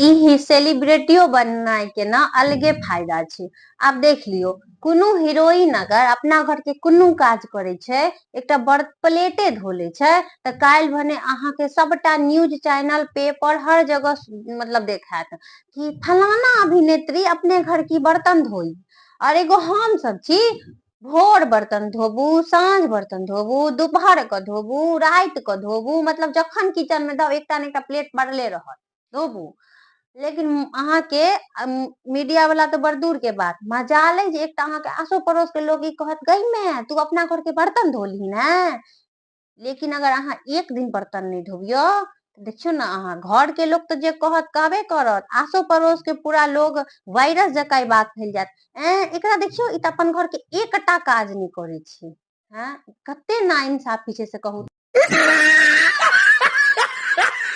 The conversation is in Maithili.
ई सेलिब्रिटियो बननाइ के ने अलगे फायदा छै। आब देख लियौ, कोनो हीरोइन अगर अपना घर के कोनो काज करै छै, एकटा बड़ प्लेटे धो लै छै, तऽ काल्हि भने अहाँके सबटा न्यूज चैनल, पेपर, हर जगह मतलब देखायत कि फलाना अभिनेत्री अपने घर की बर्तन धोई। और एगो हम सब छी, भोर बर्तन धोबू, साँझ बर्तन धोबू, दुपहर के धोबू, राति के धोबू, मतलब जखन किचन मे जाउ, एकटा ने एकटा प्लेट पड़ले रहत, धोबू। लेकिन अहाँके मीडिया वाला तऽ बड़ दूर के बात, मजाल अइ जे एकटा अहाँके आसो पड़ोस के लोग ई कहत, गई मैं तू अपना घर के बर्तन धोलही ने। लेकिन अगर अहाँ एक दिन बर्तन नहि धोबियौ, देखियौ ने, अहाँ घर के लोक तऽ जे कहत कहबे करत, आसो पड़ोस के पूरा लोग वायरस जकाँ ई बात फैल जायत, एं, एकरा देखियौ, ई तऽ अपन घर के एकटा काज नहि करै छै। हँ, कते नाइंसाफी छै से कहू।